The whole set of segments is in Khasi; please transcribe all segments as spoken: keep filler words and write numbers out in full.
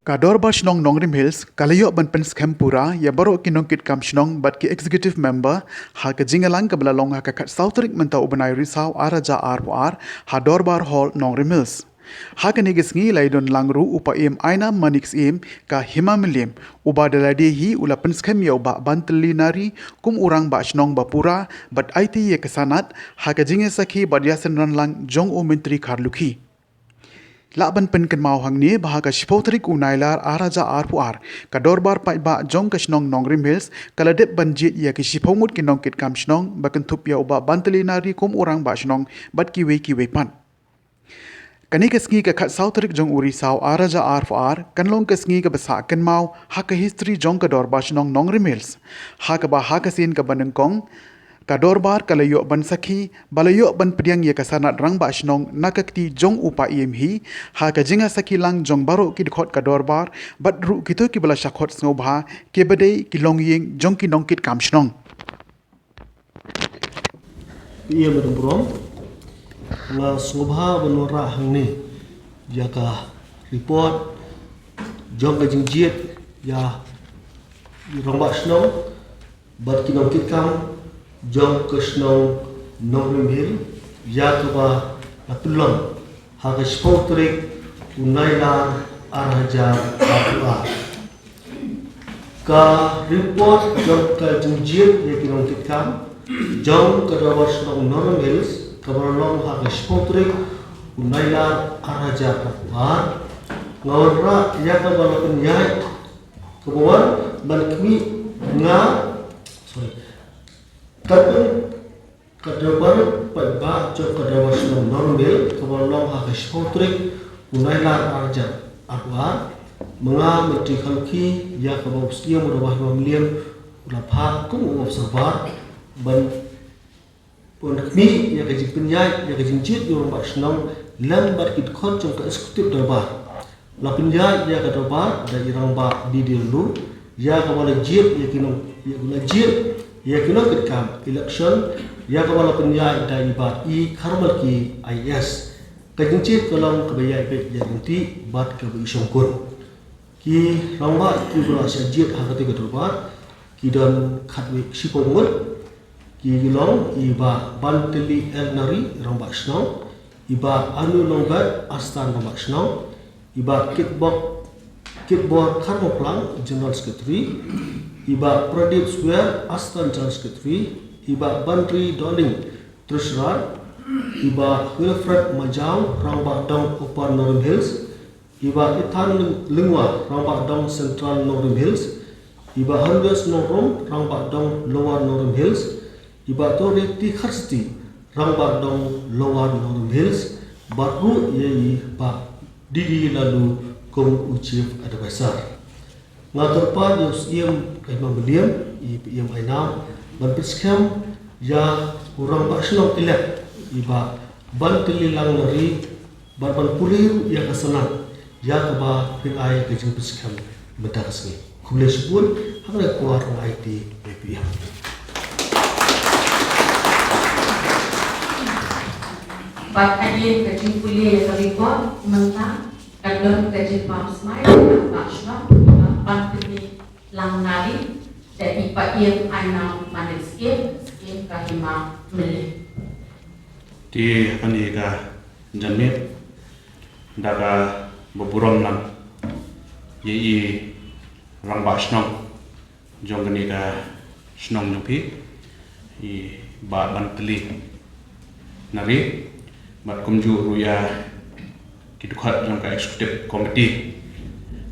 Ka Dorbar Shnong Nongrim Hills ka la ïoh ban pynskhem pura ïa baroh ki nongkitkam shnong bad ki executive member ha ka jingïalang kaba la long ha ka khatsaw tarik mynta u bnai Risaw ar hajar arphew ar ha Dorbar Hall Nongrim Hills. Ha kane ka sngi la ïadon lang ruh u Paiem Ainam Manik Syiem ka Hima Mylliem, uba da lade hi u la pynskhem ïa u Bah Bantylli Nari kum u Rangbah Shnong ba pura bad aiti ïa ka sanad ha ka jingïasakhi bad ïasynran lang jong u Myntri Kharlukhi. Lah ban pynkynmaw hangne ba ha ka shiphew tarik u Nailar ar hajar arphew ar, ka Dorbar Paidbah jong ka shnong Nongrim Hills ka la dep ban jied ïa ki shiphew ngut ki nongkitkam shnong ba kynthup ïa u Bah Bantylli Nari kum u Rangbah Shnong bad kiwei kiwei pat. Kane ka sngi ka khatsaw tarik jong u Risaw ar hajar arphew ar kan long ka sngi kaba sah kynmaw ha ka history jong ka Dorbar Shnong Nongrim Hills, ha kaba ha ka sien kaba nyngkong ka Dorbar ka la ïoh ban sakhi ba la ïoh ban pdiang ïa ka sanad Rangbah Shnong na ka kti jong u Paiem hi ha ka jingïasakhi lang jong baroh ki dkhot ka Dorbar bad ruh kito kiba la shah khot sngewbha kiba dei ki longïing jong ki nongkitkam shnong. Ïa, Madam Burom, nga sngewbha ban wanrah hangne ïa ka report jong ka jingjied ïa i Rangbah Shnong bad ki nongkitkam jong ka shnong Nongrim Hills ïa kaba la pynlong ha ka shiphew tarik u Nailar ar hajar arphew ar. Ka report jong ka jingjied ïa ki nongkitkam jong ka Dorbar Shnong Nongrim Hills kaba la long ha ka shiphew tarik u Nailar ar hajar arphew ar. Nga wanrah ïa kaba la pynïaid kaba wan ban khmih, nga, sorry, ka pyn Ka Dorbar Paidbah jong ka Dorbar Shnong Nongrim Hills kaba long ha ka shiphew tarik u Nailar ar hajar arphew ar, ma nga Myntri Kharlukhi ïa kaba u Syiem u Rangbah Hima Mylliem u la phah kum u Observer ban, ban khmih ïa ka jingpynïaid ïa ka jingjied u Rangbah Shnong lem bad ki dkhot jong ka Executive Dorbar. La pynïaid ïa ka Dorbar da i Rangbah D D Laloo, ïa kaba la jied ïa ki nong, ïa kaba la jied ïa ki nongkitkam election, ïa kaba la pynïaid da i Bah E Kharmalki I A S. Ka jingjied ka long kaba ïaid beit ïaid ryntih bad kaba i shongkun. Ki rangbah kiba la shah jied ha katei ka Dorbar ki don khatwei shiphew ngut. Ki long i Bah Bantylli L Nari, Rangbah Shnong, i Bah Anu Nongbet, Assistant Rangbah Shnong, i Bah Kitbok, Kitbor Kharmawphlang, General Secretary, i Bah Pradip Swer, Assistant General Secretary, i Bah Banri Dohling, Treasurer, i Bah Wilfred Majaw, Rangbah Dong Upper Nongrim Hills, i Bah Ethan Ling-, Lyngwa, Rangbah Dong Central Nongrim Hills, i Bah Handes Nongrum, Rangbah Dong Lower Nongrim Hills, i Bah Tori T Kharsti, Rangbah Dong Lower Nongrim Hills, bad ruh ïa i Bah D D Laloo kum u Chief Advisor. Nga kyrpad ïa u Syiem ka Hima Mylliem, i Paiem Ainam, ban pynskhem ïa u Rangbah Shnong elect, i Bah Bantylli Lang Nari, bad ban pule ruh ïa ka sanad ïa kaba phin ai ka jingpynskhem mynta ka sngi. Khublei shibun, ha kane ka por nga aiti ïa phi. Bad hadien ka jingpule ïa ka report mynta, ka don ka jingpynskhem ïa ka Rangbah Shnong, Bah Bantylli Lang Nari, da i Paiem Ainam Manik Syiem, Syiem ka Hima Mylliem. Te ha kane ka janmiet, da kaba burom lang ïa i Rangbah Shnong jong kane ka shnong jong phi, i Bah Bantylli Nari, bad kumjuh ruh ïa ki dkhot jong ka Executive Committee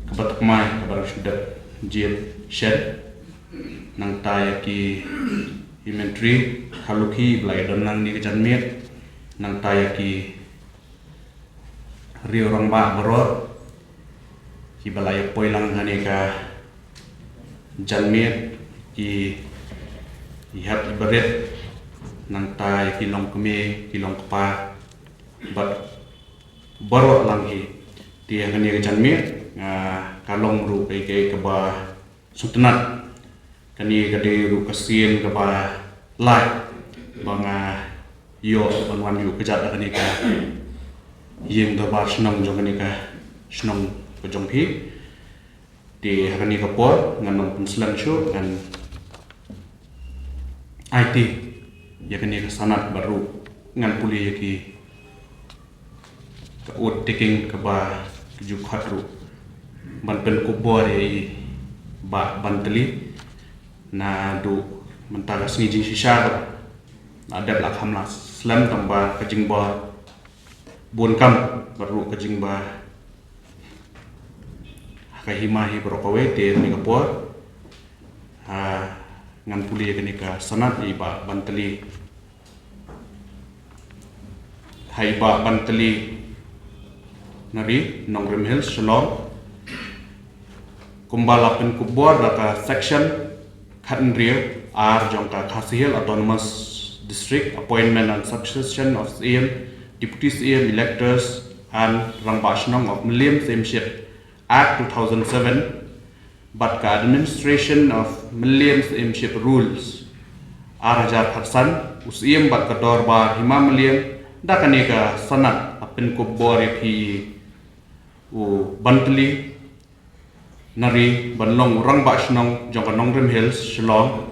kaba thymmai kaba dang shu dep jied shen, nangta ïa ki, i Myntri Kharlukhi ba la ïadon lang ha kane ka janmiet, nangta ïa ki riew rangbah baroh kiba la ïa poi lang ha kane ka janmiet, ki, i hep i barit, nangta ïa ki longkmie ki longkpa bad baroh lang hi. Te ha kane ka janmiet, ah, ka long ruh kaei kaei kaba sngewtynnat. Kane ka dei ruh ka sien kaba lai ba nga ïoh ban wan ïuh kjat ha kane ka ïing dorbar shnong jong kane ka shnong ka jong phi. Te ha kane ka por ngan ym pynslem shuh, ngan aiti ïa kane ka sanad bad ruh ngan pule ïa ki ka oath taking kaba ka ju khot ruh ban pynkup bor ïa i Bah Bantylli. Naduh mynta ka sngi jingshisha ka la dep la kham la slem tang ba ka jingbor bun kam bad ruh ka jingba ha ka hima hi baroh kawei. Te ha kane ka por, ha, ngan pule ïa kane ka sanad ïa i Bah Bantylli. Ha i Bah Bantylli Nari, Nongrim Hills, Shillong. Kumba la pynkup bor da ka section khathynriew ar jong ka Khasi Hills Autonomous District Appointment and Succession of Syiem, Deputy Syiem Electors and Rangbah Shnong of Mylliem Syiemship Act two thousand seven, bad ka Administration of Mylliem Syiemship Rules ar hajar khatsan, u Syiem bad ka Dorbar Hima Mylliem da kane ka sanad la pynkup bor ïa phi u Bantylli Nari ban long u Rangbah Shnong jong ka Nongrim Hills, Shillong,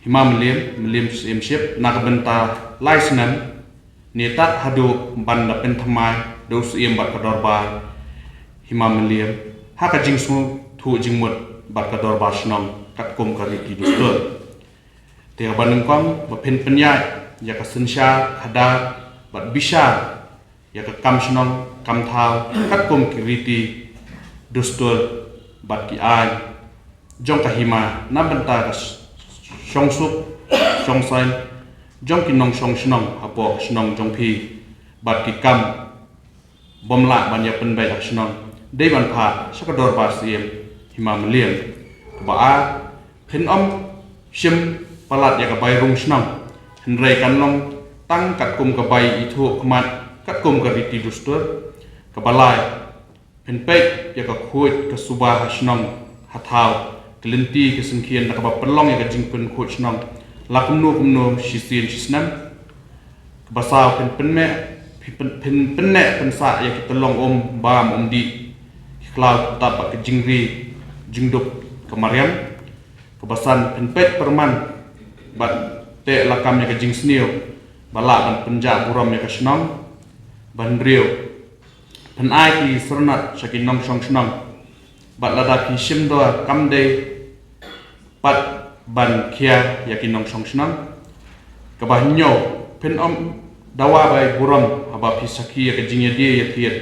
Hima Mylliem, Mylliem Syiemship na ka bynta lai snem, ne tad haduh ban da pynthymmai da u Syiem bad ka Dorbar Hima Mylliem ha ka jingsngewthuh jingmut bad ka Dorbar Shnong katkum ka riti dustur. Te kaba nyngkong ba phin pynïaid ïa ka synshar, khadar bad bishar ïa ka kam shnong kam thaw katkum ki riti dustur bad ki aiñ jong ka hima na bynta ka sh-, shongsuk shongsaiñ jong ki nongshong shnong hapoh shnong jong phi bad ki kam bym lah ban ïa pynbeit ha shnong dei ban phah sha ka Dorbar Syiem Hima Mylliem. Kaba ar, phin ym shim palat ïa ka bai rung shnong, hynrei kan long tang katkum ka bai ithuh khmat katkum ka riti dustur. Kaba lai, phin peit ïa ka khuid ka suba ha shnong ha thaw, ka lynti ka syngkien da kaba pynlong ïa ka jingpynkhuid shnong la kumno kumno shisien shisnem. Kaba saw, phin pynmeh, phin pyn-, phin pynneh pynsah ïa ki tyllong um bam um dih, ki khlaw ki tap bad ka jingri jingdup ka mariang. Kaba san, phin peit pyrman bad teh lakam ïa ka jingsniew ba lah ban pynjah burom ïa ka shnong. Ba hynriew, phin ai ki syrnat sha ki nongshong shnong bad lada ki shim dor kam dei pat ban khia ïa ki nongshong shnong. Kaba hynñiew, phin ym dawa bai burom haba phi sakhi ïa ka jingïadie ïathied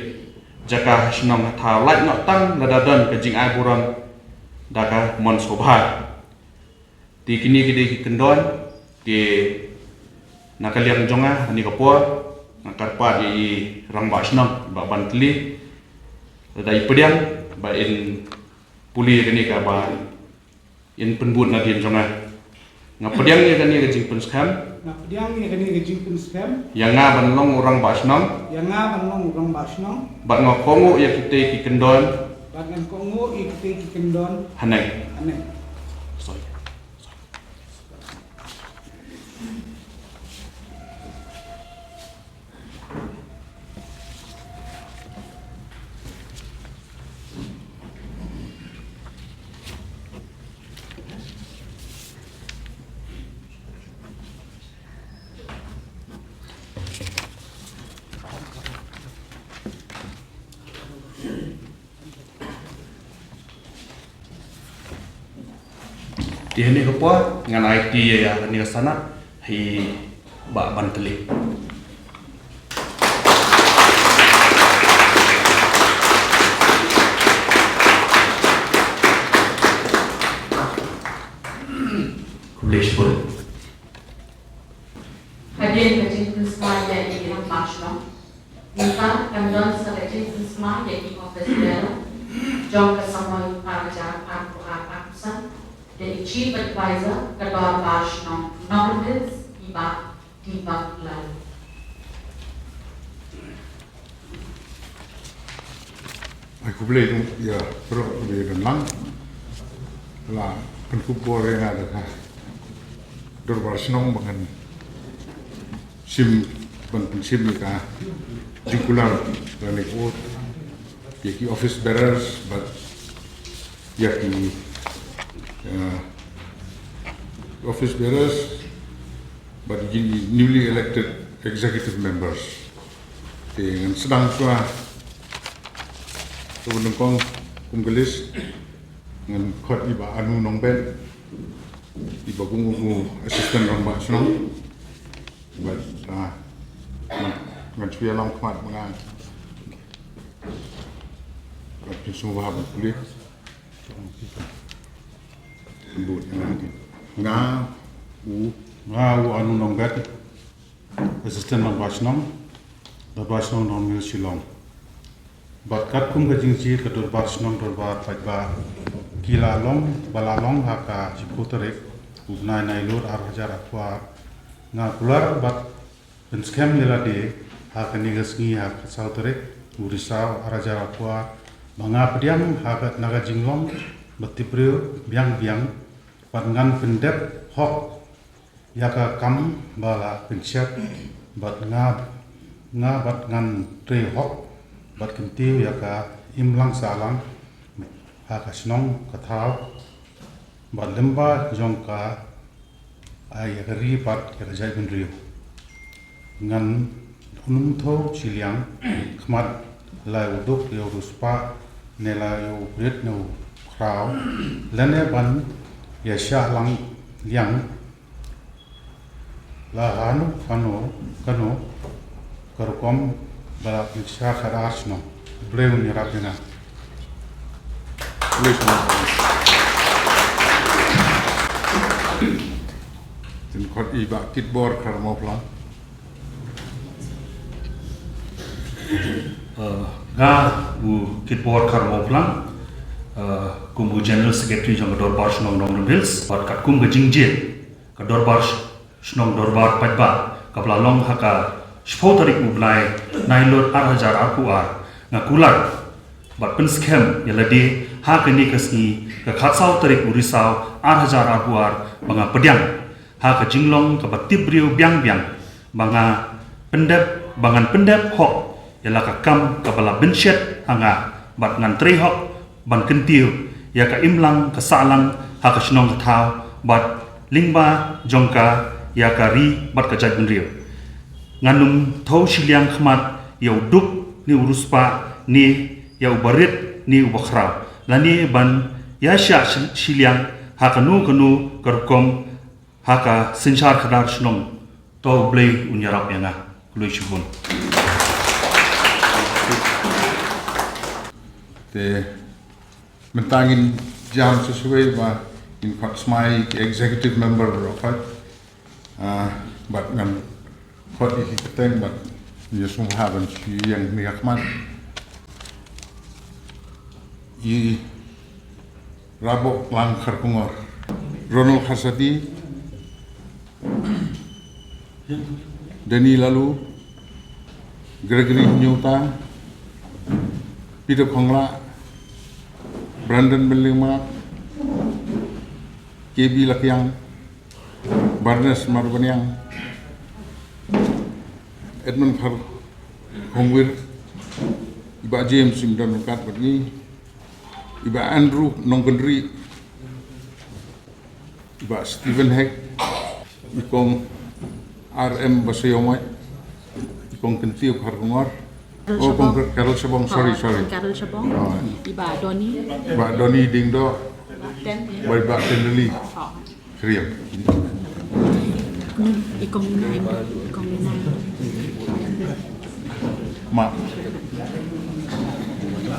jaka ha shnong ha thaw, lait noh tang lada don ka jingai burom da ka mon sngewbha. Te kine ki dei ki kyndon, te na ka liang jong nga ha kane ka por nga kyrpad ïa i Rangbah Shnong Bah Bantylli, lada i pdiang ba in pule ïa kane kaba in pynbud nadien jong nga. Nga pdiang ïa kane ka jingpynskhem. Nga pdiang ïa kane ka jingpynskhem. Ïa nga ban long u Rangbah Shnong. Ïa nga ban long u Rangbah Shnong. Bad nga kohnguh ïa kitei ki kyndon. Bad ngan kohnguh ïa kitei ki kyndon. Haneng. Haneng. Sorry. Te ha kane ka por ngan aiti ïa kane ka sanad ha i Bah Bantylli. Khublei shibun. Hadien ka jingpynsmai ïa i Rangbah Shnong, mynta kan don sa ka jingpynsmai ïa i office bearer jong ka samoi ar hajar arphew ar arphew san da i Chief Advisor ka Dorbar Shnong Nongrim Hills, i Bah Deepak Lal. Ai khublei ïa baroh kiba ïadon lang. La pynkup bor ïa nga da ka Dorbar Shnong ba ngan shim, ban pynshim ïa ka jingkular lane ka oath ïa ki office bearers bad ïa ki, eh, office bearers bad ki newly elected executive members. Te ngan sdang shuwa, shuwa nyngkong kum ka list, ngan khot i Bah Anu Nongbet, i Bah Gung Ugu, Assistant Rangbah Shnong. Bad, ah, ngan, ngan shu ïalam khmat ma nga. Bad phin sngewbha ban pule. Nga u, nga u Anu Nongbet, Assistant Rangbah Shnong, Dorbar Shnong Nongmil Shillong. Bad katkum ka jingjied ka Dorbar Shnong Dorbar paidbah, ki la long, ba la long ha ka shiphew tarik u bnai Nailur ar hajar arphew ar, nga kular bad pynskhem ïa lade ha kane ka sngi ha ka saw tarik u Risaw ar hajar arphew ar, ba nga pdiang ha ka, na ka jinglong ba tip briew biang biang, bad ngan pyndep hok ïa ka kam ba la pynshet, bad nga, nga bad ngan trei hok bad kyntiew ïa ka imlang sahlang ha ka shnong ka thaw, bad lyngba jong ka, ai, ïa ka ri bad ïa ka jaitbynriew. Ngan ym thew shiliang khmat la ïa u duk, ïa u riewspah, ne la ïa u brit ne u khraw, lane ban ïa shah lang liang la hano kano kano ka rukom ba la pynshah khadar shnong. Blei un ïarap ïa nga. Blei shnong. Tin khot i Bah Kitbor Kharmawphlang. Eh, nga u Kitbor Kharmawphlang, eh, kum u General Secretary jong ka Dorbar Shnong Nongrum Hills, bad katkum ka jingjied ka Dorbar Sh-, Shnong Dorbar paidbah, kaba la long ha ka shiphew tarik u bnai Nailur ar hajar arphew ar, nga kular bad pynskhem ïa lade ha kane ka sngi ka khatsaw tarik u Risaw ar hajar arphew ar, ba nga pdiang ha ka jinglong kaba tip briew biang biang, ba nga pyndep, ba ngan pyndep hok ïa la ka kam kaba la pynshet ha nga, bad ngan trei hok ban kyntiew ïa ka imlang ka sahlang ha ka shnong ka thaw, bad lyngba jong ka ïa ka ri bad ka jaitbynriew. Ngan ym thew shiliang khmat ïa u duk ne u riewspah ne ïa u barit ne u bakhraw, lane ban ïa shah shi-, shiliang ha kano kano ka rukom ha ka synshar khadar shnong. To U Blei un ïarap ïa nga. Khublei shibun. Te mynta ngin jam shuwa shuwa ba ngin khot smai ki executive member baroh khoit. Ah, bad ngan khot ïa ki kyrteng bad ngin sngewbha ban shu ïeng ïa khmat. I Raboh Klang Kharkongor, Ronald Kharsati, Danny Laloo, Gregory Hynñiewta, Peter Khonglah, Brandon Bynliengmab, K B Lakiang, Barnes Marbaniang, Edmund Kharkongwir, i Bah James im don ryngkat bad ngi, i Bah Andrew Nongkynrih, i Bah Stephen Hek, i Kong R M Basaiawmoit, i Kong Kyntiew Kharkongor. Carol Oh, Kong Shabong. Carol Shabong, sorry, Oh, sorry. Kong Carol Shabong. Oh. I Bah Donny. Bah Donny Diengdoh. Bah Ten. Bah, Bah Tenlili. Oh. Kriam. Ni, i Kong Minai, i Kong Minai. Ma.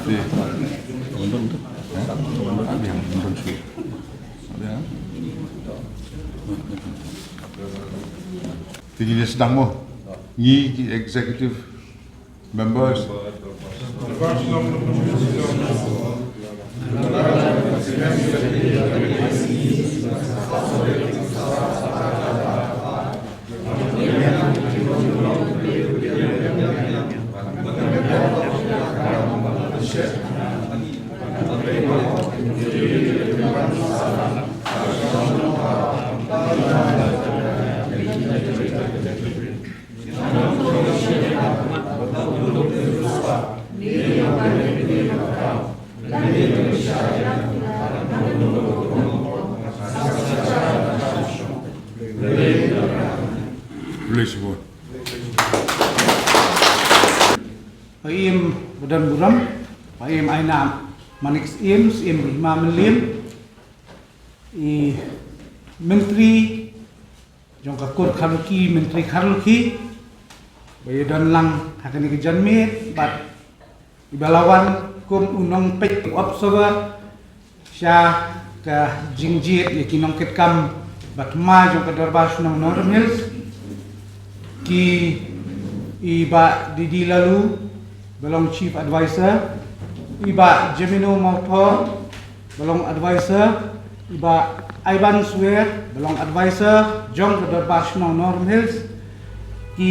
Di. Ada yang nonton sih. Ada yang? Ti ngi sdang mo. Ngi ki executive members. Paiem ba don burom, paiem Ainam Manik Syiem, Syiem ba hima mylliem, i Myntri jong ka kur Kharlukhi, Myntri Kharlukhi, ba ïadon lang ha kane ka janmiet, bad i ba la wan kum u nongpeit, observer, sha ka jingjied ïa ki nongkitkam ba thymmai jong ka Dorbar Shnong Nongrum Hills, ki i Bah Didi Laloo, ba long Chief Advisor, i Bah Jemino Mawthor, ba long Advisor, i Bah Ivan Swer, ba long Advisor jong ka Dorbar Shnong Nongrum Hills, ki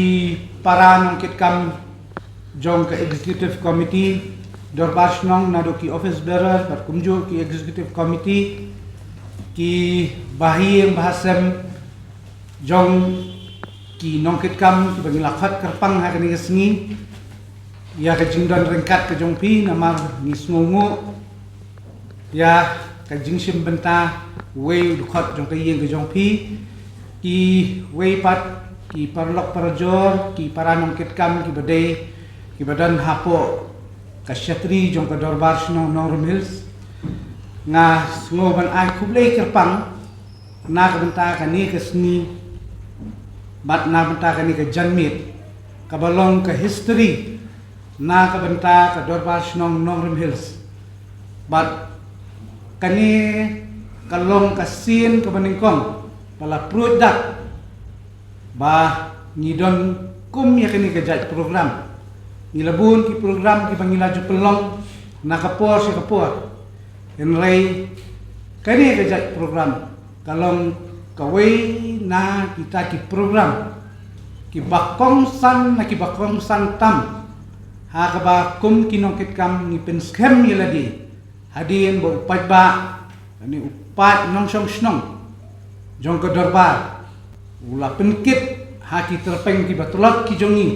para nongkitkam jong ka Executive Committee Dorbar Shnong, naduh ki office bearer bad kumjuh ki Executive Committee, ki bahaïing bahasem jong ki nongkitkam kiba ngi la khot kyrpang ha kane ka sngi ïa ka jingdon ryngkat ka jong phi, namar ngi sngewnguh ïa ka jingshim bynta uwei u dkhot jong ka ïing ka jong phi, kiwei pat ki paralok parajor, ki para nongkitkam kiba dei, kiba don hapoh ka shatri jong ka Dorbar Shnong Nongrum Hills. Nga sngew ban ai khublei kyrpang na ka bynta kane ka sngi bad na ka bynta kane ka janmiet kaba long ka history na ka bynta ka Dorbar Shnong Nongrum Hills. Bad kane ka long ka sien kaba nyngkong ba la pruid dak ba ngi don kum ïa kane ka jait program. Ngi la bun ki program kiba ngi la ju pynlong na ka por sha ka por. Hynrei kane ka jait program ka long kawei na kita ki program kiba kongsan, na kiba kongsan tam, ha kaba kum ki nongkitkam ngi pynskhem ïa lade hadien ba u paidbah, lane u paid nongshong shnong jong ka Dorbar, u la pynkit ha ki tyrpeng kiba tlot ki jong ngi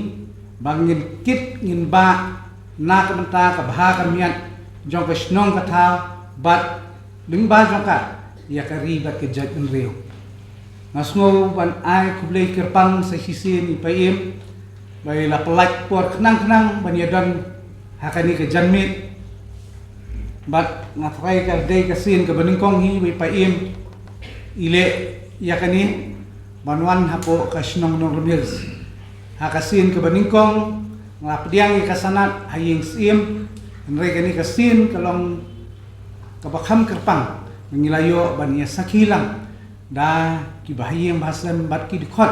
ba ngin kit ngin bah na ka bynta ka bha ka miat jong ka shnong ka thaw bad lyngba jong ka ïa ka ri bad ka jaitbynriew. Nga sngew ban ai khublei kyrpang sa shisien i paiem ba i la pyllait por khnang khnang ban ïadon ha kane ka janmiet. Bad nga tharai ka dei ka sien kaba nyngkong hi ba i paiem i leh ïa kane ban wan hapoh ka shnong Nongrum Hills. Ha ka sien kaba nyngkong nga la pdiang ïa ka sanad ha ïing syiem, hynrei kane ka sien ka long kaba kham kyrpang ba ngi la ïoh ban ïa sakhi lang da ki bahaïing bahasem bad ki dkhot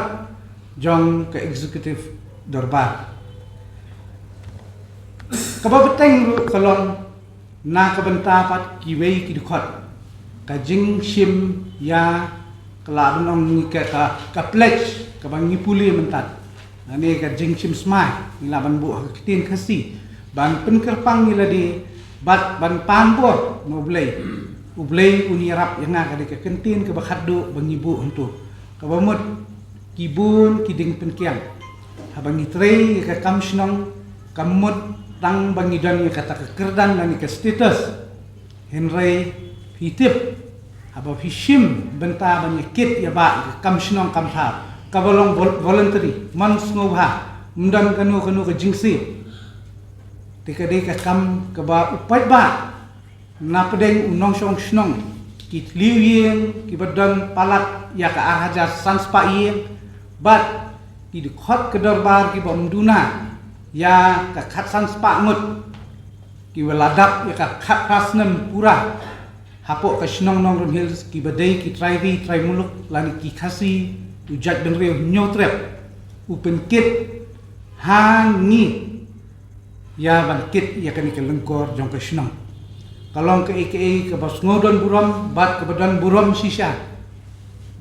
jong ka Executive Dorbar. Kaba bteng ruh ka long na ka bynta pat kiwei ki dkhot, ka jingshim ïa ka la ban ong ngi ka, ka, ka pledge kaba ngi pule mynta. Lane ka jingshim smai ngi la ban buh ha ka ktien Khasi ban pynkyrpang ïa lade bad ban pan bor na U Blei. U Blei un ïarap ïa nga, ka dei ka kyntien kaba khatduh ba ngi buh hangto. Kaba mut ki bun ki dieng pynkiang haba ngi trei ïa ka kam shnong, ka mut tang ba ngi don ïa kata ka kyrdan lane ka status. Hynrei phi tip, haba phi shim bynta ban ïa kit ïa bah ïa ka kam shnong kam thaw kaba long vol-, voluntary, man sngewbha, ym don kano kano ka jingsiej, te ka dei ka kam kaba u paidbah na pdeng u nongshong shnong, ki thliew ïing kiba don palat ïa ka ar hajar san spah ïing bad ki dkhot ka dorbar kiba ym duna ïa ka khatsan spah ngut, kiba la dap ïa ka khatphra snem pura hapoh ka shnong Nongrum Hills, kiba dei ki trai ri trai muluk lane ki Khasi, u jaitbynriew Hynñiewtrep, u pynkit ha ngi ïa ban kit ïa kane ka lyngkor jong ka shnong. Ka long kaei kaei kaba sngewdon burom bad kaba don burom shisha.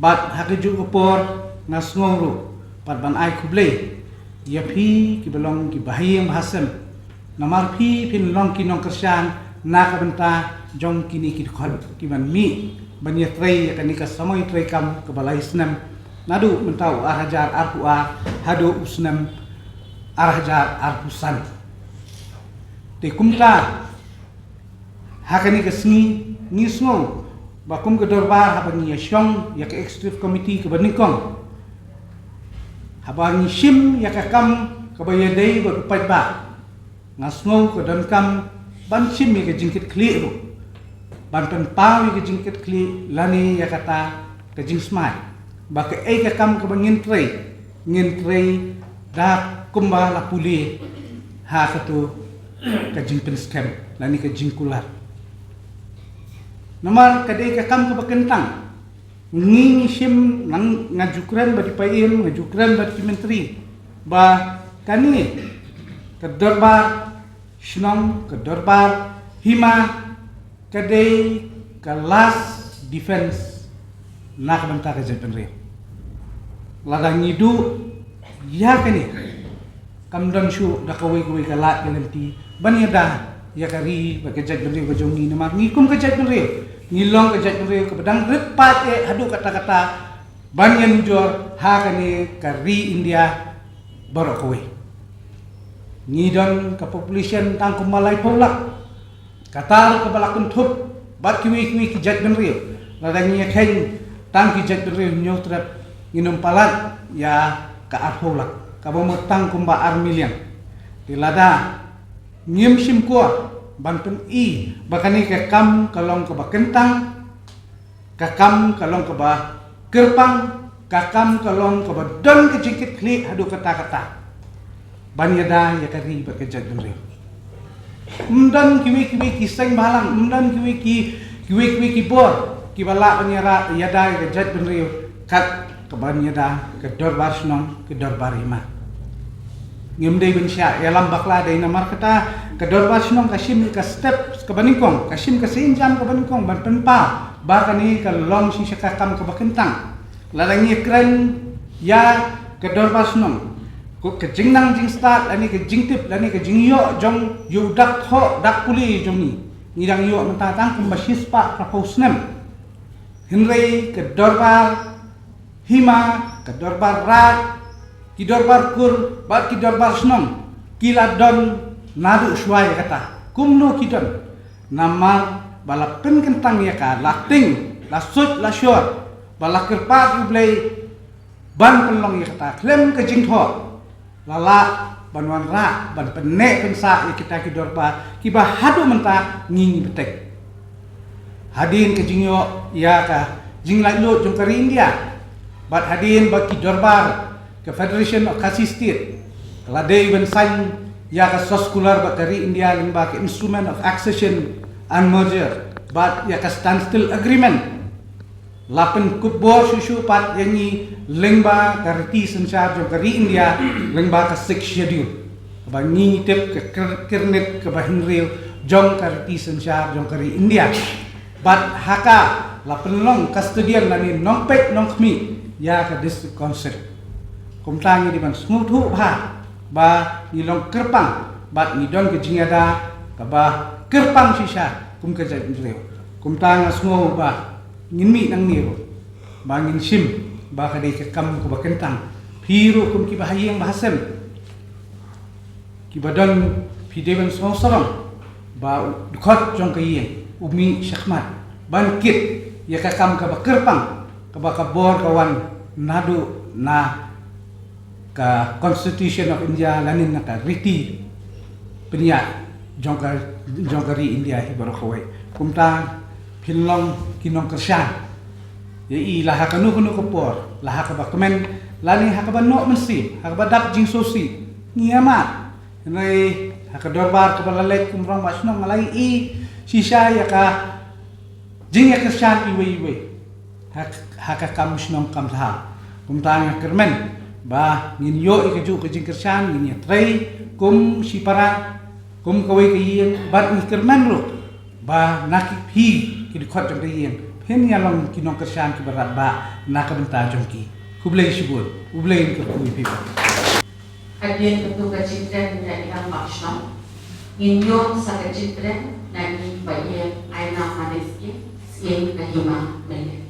Bad ha kajuh ka por nga sngew ruh pat ban ai khublei ïa phi kiba long ki bahaïing bahasem, namar phi phin long ki nongkyrshan na ka bynta jong kine ki dkhot kiban mih ban ïatrei ïa kane ka samoi treikam kaba lai snem, naduh mynta u ar hajar arphew ar haduh u snem ar hajar arphew san. Te kumta ha kane ka sngi ngi sngew ba kum ka dorbar, haba ngi ïa shong ïa ka executive committee kaba nyngkong, haba ngi shim ïa ka kam kaba ïadei bad u paidbah, Nga sngew ka donkam ban shim ïa ka jingkitkhlieh ruh, ban pynpaw ïa ka jingkitkhlieh lane ïa kata ka jingsmai ba kaei ka kam kaba ngin trei, ngin trei da kumba la pule ha katu ka jingpynskhem lane ka jingkular. Namar ka dei ka kam kaba kyntang. Ngi ngi shim, nang, nga ju kren bad i Paiem, nga ju kren bad ki myntri ba kane ka dorbar shnong, ka dorbar hima, ka dei ka last defense na ka bynta ka jaitbynriew. Lada ngi duh ïa kane, kam don shuh da kawei kawei ka lad ka lynti ban ïada ïa ka ri bad ka jaitbynriew ka jong ngi. Namar ngi kum ka jaitbynriew ngi long ka jaitbynriew kaba dang rit paid eh haduh katta katta ban ïanujor ha kane ka ri India baroh kawei. Ngi don ka population tang kumba laiphew lak. Kata ruh kaba la kynthup bad kiwei kiwei ki jaitbynriew. Lada ngi ïakheiñ tang ki jaitbynriew Hynñiewtrep, ngin ym palat ïa ka arphew lak, kaba mut tang kumba ar million. Te lada ngim shim khia ban pyni ba kane ka kam ka long kaba kyntang, ka kam ka long kaba kyrpang, ka kam ka long kaba don ka jingkitkhlieh haduh katta katta ban ïada ïa ka ri bad ka jaitbynriew. Ym don kiwei kiwei ki seng bhalang, ym don kiwei ki, kiwei kiwei ki bor kiba lah ban ïada, ïada ïa ka jaitbynriew kat kaba ïada ka dorbar shnong, ka dorbar hima. Ngim dei ban shah ïalam bakla, dei namar kata ka dorbar shnong ka shim ka step kaba nyngkong, ka shim ka sienjam kaba nyngkong ban pynpaw ba kane ka long shisha ka kam kaba kyntang. Lada ngi kren ïa ka dorbar shnong, ko ka jingnang jingstad lane ka jingtip lane ka jingïoh jong ïa u dak thoh dak pule jong ngi, ngi dang ïoh mynta tang kumba shispah phraphew snem. Hynrei ka dorbar hima, ka dorbar raid, ki dorbar kur bad ki dorbar shnong ki la don naduh shuwa ïa kata. Kumno ki don? Namar ba la pynkyntang ïa ka, la tieng, la suit, la shor, ba la kyrpad ïa U Blei ban pynlong ïa kata. Khlem ka jingthoh la lah ban wanrah, ban pynneh pynsah ïa kita ki dorbar kiba haduh mynta ngi ngi bteng. Hadien ka jingïoh ïa ka jinglaitluid jong ka ri India bad hadien ba ki dorbar ka Federation of Khasi State ka la dei ban sign ïa ka source kular bad ka ri India lyngba ka Instrument of Accession and Merger bad ïa ka Standstill Agreement, la pynkup bor shuh shuh pat ïa ngi lyngba ka riti synshar jong ka ri India, lyngba ka Sixth Schedule, kaba ngi tip ka kir-, kyrnit kaba hynriew jong ka riti synshar jong ka ri India. Bad ha ka la pynlong custodian lane nongpeit nongkhmih ïa ka District Council. Kumta ngi dei ban sngewthuh bha ba ngi long kyrpang bad ngi don ka jingïada kaba kyrpang shisha kum ka jaitbynriew. Kumta nga sngew ba ngin mih nangne ruh ba ngin shim ba ka dei ka kam kaba kyntang. Phi ruh kum kiba ha ïing ba ha sem, kiba don, phi dei ban sngewsarong ba u dkhot jong ka ïing u mih shakhmat ban kit ïa ka kam kaba kyrpang kaba ka bor ka wan naduh na ka Constitution of India lane na ka riti pynïaid jong ka, jong ka ri India hi baroh kawei. Kumta phin long ki nongkyrshan ïa i la ha kano kano ka por, la ha kaba kmen lane ha kaba noh mynsiem, ha kaba dap jingsngewsih, ngi ïa mad. Hynrei ha ka dorbar kaba la leit kum rangbah shnong nga la ïohi shisha ïa ka jingïakyrshan iwei iwei ha, ha ka kam shnong kam thaw. Kumta nga kyrmen ba ngin ïoh ïa kajuh ka jingkyrshan, ngin ïatrei kum shipara, kum kawei ka ïing, bad ngi kyrmen ruh ba na ki, phi ki dkhot jong ka ïing, phin ïa long ki nongkyrshan kiba radbah na ka bynta jong ki. Khublei shibun. U Blei un kyrkhu ïa phi baroh. Hadien katu ka jingkren na i rangbah shnong, ngin ïoh sa ka jingkren na i Paiem Aina Maneski, Syiem ka Hima Mele.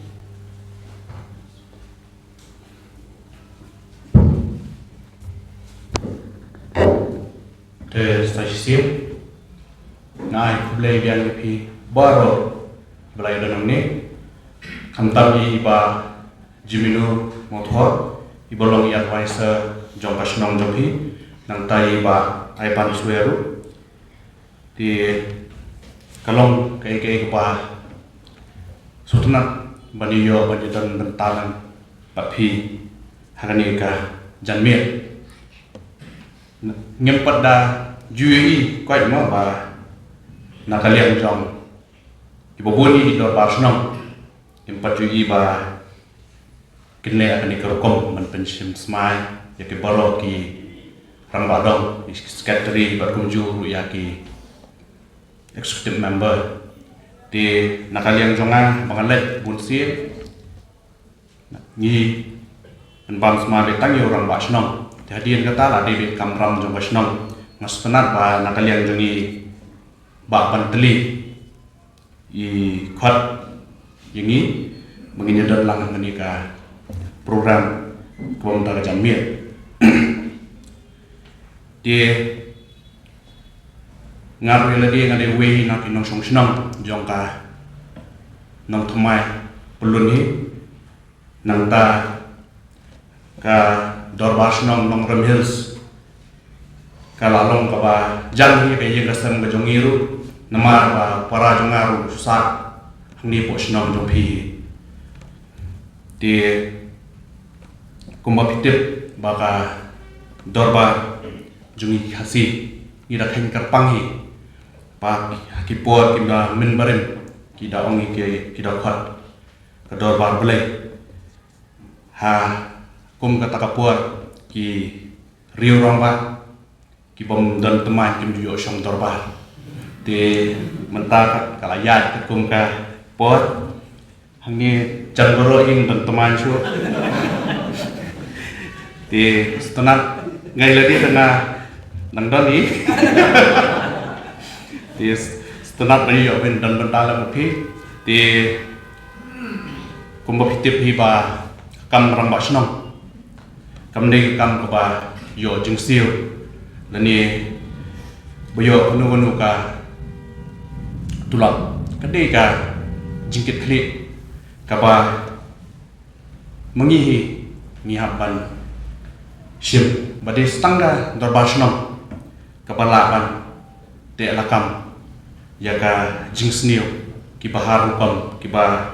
Te sa shisien nga ai khublei biang ïa phi baroh ba la ïadon hangne, khamtam ïa i Bah Jemino Mothor, i ba long i adviser jong ka shnong jong phi, nangta i Bah Aipan Sueru, Te ka long kaei kaei kaba sngewtynnat ban ïoh ban ïadon bynta lang bad phi ha kane ka janmiet. Ngim pat da ju ïohi koit mo ba na ka liang jong kiba bun ïa ki dorbar shnong ngim pat ju ïohi ba kin leh ha kane ka rukom ban pynshim smai ïa ki baroh ki rangbah dong, ïa ki secretary bad kumjuh ruh ïa ki executive member. Te na ka liang jong nga ba nga leit bun sien ngi pynbam smai beit tang ïa u rangbah shnong. Te hadien kata la dei beit kamram jong ka shnong. Nga sngewtynnat ba na ka liang jong ngi ba ban tylli i khot ïa ngi ba ngin ïadon lang ha kane ka program kaba mynta ka janmiet. Te nga ruh ïa lade nga dei uwei na ki nongshong shnong jong ka Nongthymmai Pyllun hi. Nangta ka dorbar shnong Nongrim Hills ka la long kaba jan hi ka ïing ka sem ka jong ngi ruh, namar ba para jong nga ruh sah hangne poh shnong jong phi hi. Te kumba phi tip ba ka dorbar jong ngi Khasi ngi da kheiñ kyrpang hi. Ba ha ki por ki da mynbarim ki da ong hi ki, ki da khot ka dorbar Blei. Ha kum kata ka por ki riew rangbah ki bym don thymmai kim ju ïoh shong dorbar. Te mynta ka, ka la ïaid ka kum ka por hangne jan baroh ïing don thymmai shuh. Te sngewtynnat ngai lade tang nga nang don hi. Te sngewtynnat ba ïoh ban don bynta lang bad phi. Te kumba phi tip hi ba kam rangbah shnong kam dei kam kaba ïoh jingsiew lane ba ïoh kano kano ka tulop. Ka dei ka jingkitkhlieh kaba ma ngi hi ngi hap ban shim. Ba dei tang ka dorbar shnong kaba lah ban teh lakam ïa ka jingsniew kiba har rukom kiba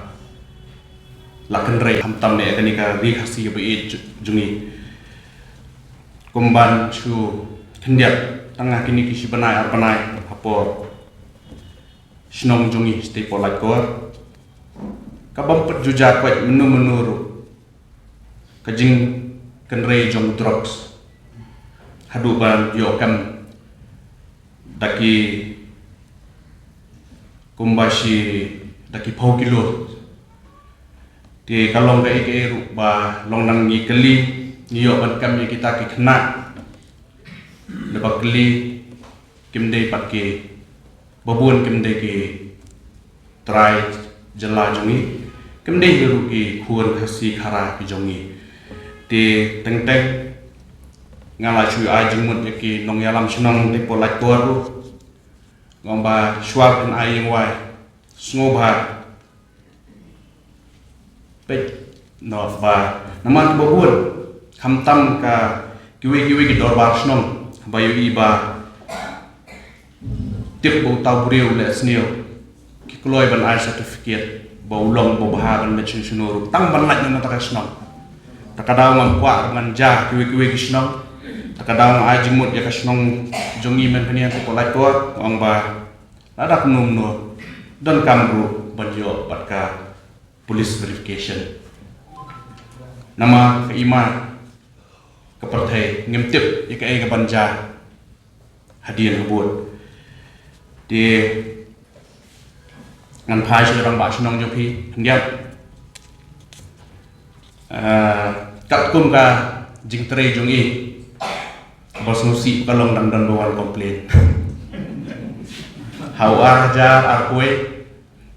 la kynrei khamtam ne kane ka ri Khasi ba ïeit jong ngi. Kumban shu khyndiat tang ha kine ki shi bnai ar bnai ha por shnong jong ngi shatei poh Laitkor ka bym pat ju jia koit mynno mynno ruh ka jingkynrei jong drugs haduh ban ïoh kem da ki kumba shi da ki phew kilo. Te ka long kaei kaei ruh ba long nang ngi kylli ngi ïoh ban kem ïa kita ki khynnah. Lada kylli kim dei pat ki ba bun kim dei ki trai jylla jong ngi, kim dei hi ruh ki khun Khasi Khara ki jong ngi. Te teng teng nga la shu ai jingmut ïa ki nongïalam shnong te poh Laitkor ruh nga ong ba shuwa phin ai ïing wai sngewbha peit noh ba namar kiba bun khamtam ka kiwei kiwei ki dorbar shnong ba ïohi ba tip ba uta u briew u leh sniew ki kloi ban ai certificate ba u long ba bha ban leit sha shano ruh tang ban lait na kata ka shnong. Ta ka daw ngam kwah ruh ngan jia kiwei kiwei ki shnong. Ta ka daw nga ai jingmut ïa ka shnong jong ngi mynhynnin te poh Laitkor nga ong ba lada kumno kumno donkam ruh ban ïoh bad ka police verification. Namar ka i mar ka pyrthei ngim tip ïa kaei ka ban jia hadien habud. Te ngan phai sha rangbah shnong jong phi khyndiat. Ah, katkum ka jingtrei jong i ba sngewsih ka long dang don ba wan complain. Ha u ar hajar arphew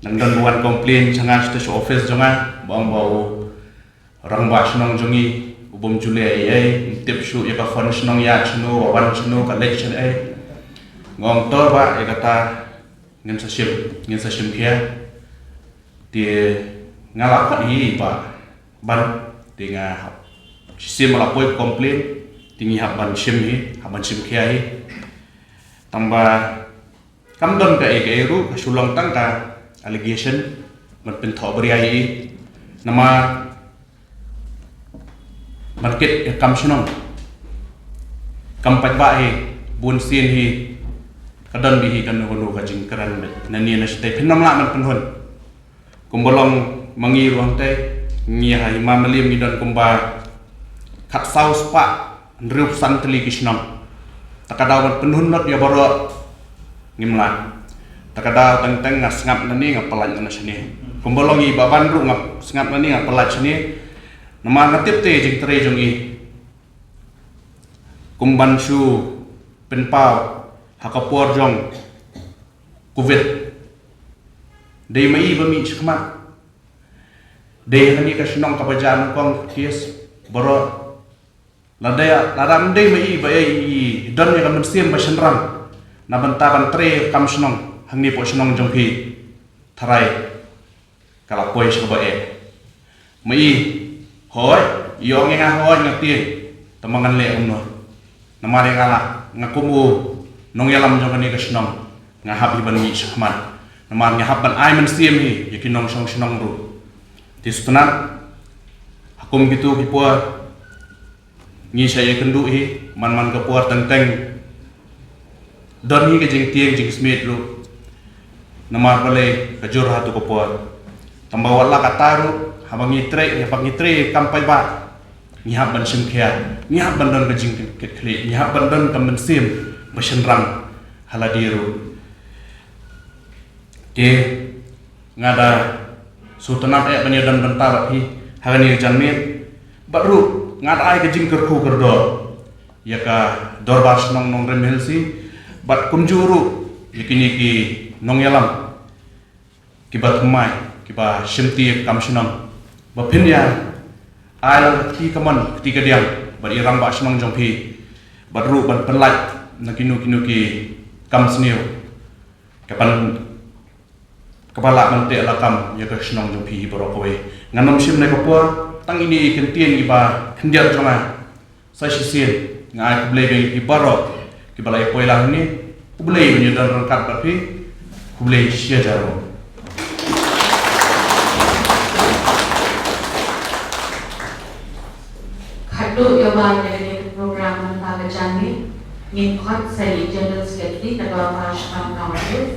dang don ba wan complain sha nga sha office jong nga ba ong ba u rangbah shnong jong ngi u bym ju leh ei ei, ym tip shuh ïa ka fund shnong ïa shano, wa wan shano, ka leit sha ei. Nga ong to bah ïa kata ngin sa shim, ngin sa shim khia. Te nga la pat hi bah ban te nga hap shim la poi complain te ngi hap ban shim hi, hap ban shim khia hi. Tang ba Kam don kaei kaei ruh, ka shu long tang ka allegation ban pynthoh bria ïa i. Namar ban kit ïa ka kam shnong, kam paidbah hi, bun sien hi ka don bha hi kano kano ka jingkren beit na ne na shatei, phin ym lah ban pynhun. Kumba long ma ngi ruh hangtei, ngi ha Hima Mylliem ngi don kumba khatsaw spah hynriewphew san tylli ki shnong. Te ka daw ban pynhun lut ïa baroh ngim lah. Te ka daw teng teng nga sngap na ne nga pyllait na shane. Kumba long i Bah Ban ruh nga sngap na ne nga pyllait shane. Namar nga tip te jingtrei jong i kum ban shu pynpaw ha ka por jong covid. Dei ma i ba mih shakhmat. Dei ha kane ka shnong kaba jia nyngkong, kies baroh. Lada, lada ym dei ma i ba i don ïa ka mynsiem ba shynrang na bynta ban trei kam shnong hangne hapoh shnong jong phi, tharai ka la poi sha kaba eh. Ma i, hooid, i ong ïa nga hooid nga tieng, tangba ngan leh kumno? Namar ïa nga la, nga kum u nongïalam jong kane ka shnong, nga hap hi ban mih shakhmat. Namar nga hap ban ai mynsiem hi ïa ki nongshong shnong ruh. Te sngewtynnat, ha kum kito ki por ngi sa ïakynduh hi man man ka por, teng teng don hi ka jingtieng jingsmiej ruh. Namar balei ka jur ha tu ka por. Tangba wat la katta ruh, haba ngi trei, haba ngi trei kam paidbah, ngi hap ban shim khia, ngi hap ban don ka jingkitkhlieh, ngi hap ban don ka mynsiem ba shynrang ha lade ruh. Te nga da sngewtynnat eh ban ïadon bynta bad phi ha kane ka janmiet. Bad ruh nga da ai ka jingkyrkhu kyrdoh ïa ka Dorbar Shnong Nongrim Hills hi, bad kumjuh ruh ïa kine ki nongïalam kiba thymmai, kiba shimti ïa ka kam shnong, ba phin ïa ai lang ka kti kamon kti kadiang bad i rangbah shnong jong phi, bad ruh ban pynlait na kino kino ki kam sniew kaban, kaba lah ban teh lakam ïa ka shnong jong phi hi baroh kawei. Ngan ym shim ne ka por, tang ine i kyntien iba khyndiat jong nga. Sa shisien nga ai khublei ïa phi baroh kiba la ïa poi lang hangne. Khublei ban ïadon ryngkat bad phi. Khublei shihajar. Khadduh ïa ba ïa kane ka program mynta ka janmiet, ngin khot sa ïa i General Secretary ka Dorbar Shnong Nongrim Hills,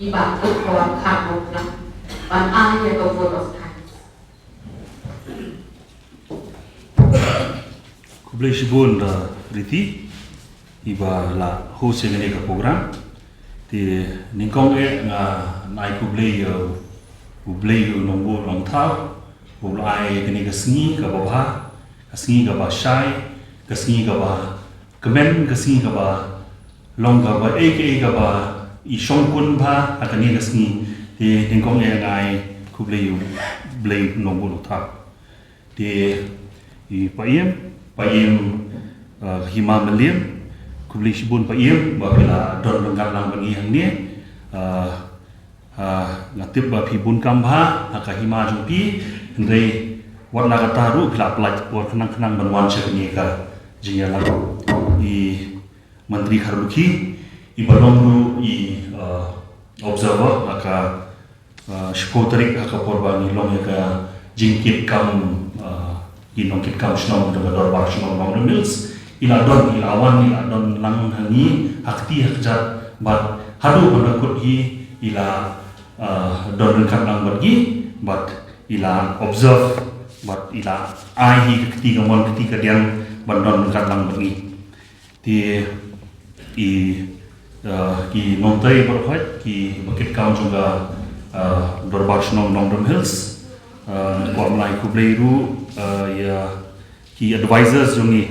i Bah Dukbor Kharmuklang, ban ai ïa ka vote of thanks. Khublei shibun da Riti iba la host ïa kane ka program. Te nyngkong eh nga ai khublei ïa u Blei u Nongbuh Nongthaw, u la ai kane ka sngi kaba bha, ka sngi kaba shai, ka sngi kaba kmen, ka sngi kaba long kaba ei ka ei kaba i shongkun bha ha kane ka sngi. Te nyngkong eh nga ai khublei ïa u Blei u Nongbuh Nongthaw. Te i Paiem, Paiem, eh, Hima Mylliem, khublei shibun Paiem ba phi la don ryngkat lang bad ngi hangne. Eh, eh, nga tip ba phi bun kam bha ha ka hima jong phi, hynrei wat la katta ruh phi la pynlait por khnang khnang ban wan sha kane ka jingïalang. I Mantri Kharlukhi, iba long ruh i, eh, observer ha ka, eh, shiphew tarik ha ka por ba ngi long ïa ka jingkit kam, eh, ki nongkit kam shnong jong ka Dorbar Shnong Nongrim Hills, i la don, i la wan, i la don lang ha ngi ha kti ha kjat, bad haduh ban da kut hi i la, eh, don ryngkat lang bad ngi, bad i la observe, bad i la ai hi ka kti kamon kti kadiang ban don ryngkat lang bad ngi. Te i, eh, ki nongtrei baroh, ki ba kit kam jong ka, eh, Dorbar Shnong Nongrim Hills, eh, kwah ban ai khublei ruh, eh, ïa ki advisors jong ngi,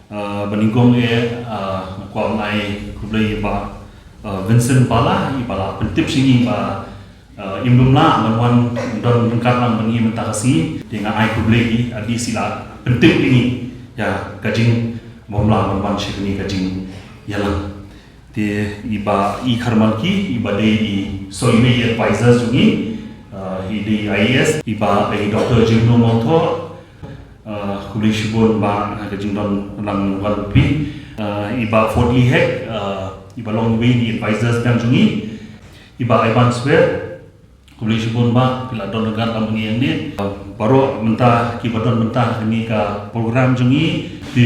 eh, ba nyngkong eh, eh, kwah ban ai khublei ïa Bah, eh, Vincent Bala, iba la pyntip sha ngi ba, eh, im bym lah ban wan don ryngkat lang bad ngi mynta ka sngi. Te nga ai khublei ïa i, at least i la pyntip ïa ngi ïa ka jingbymlah ban wan sha kane ka jingïalang. Te i Bah E. Kharmalki, iba dei i, so iwei i advisor jong ngi, eh, i dei I A S, i Bah, i Doctor Jingno Mawthoh, eh, khublei shibun Bah ha ka jingdon lang wan phi. Eh, i Bah Fordly Hek, eh, iba long iwei i advisors biang jong ngi. Iba Iban Swer, khublei shibun ba phi la don ryngkat lang mynne. Baroh mynta kiba don mynta ha kane ka program jong ngi, te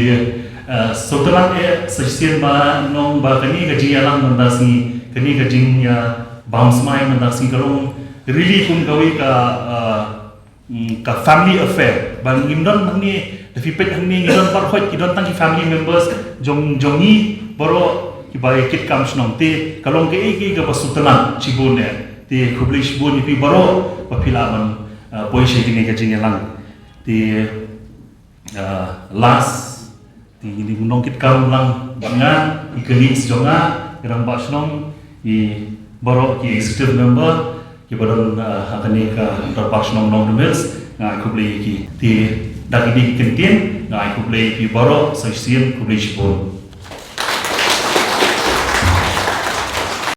sawdong eh sa shisien ba nong ba kane ka jingïalang mynta sngi, kane ka jingïabam smai mynta sngi ka long really kum kawei ka ka family affair. Ba ngim don hangne, da phi peit hangne ngi don baroh, ki don tang ki family members jong jong ngi baroh kiba ïa kit kam shnong, te ka long kaei kaei kaba sngewtynnat shibun eh. Te khublei shibun ïa phi baroh ba phi lah ban poi sha kane ka jingïalang. Te last, te ngi nongkitkam lang bad nga, i colleagues jong nga, i rangbah shnong, i baroh ki executive member kiba don ha kane ka dorbar shnong Nongrim Hills, nga ai khublei ïa ki. Te da kine ki kyntien nga ai khublei ïa phi baroh sa shisien, khublei shibun.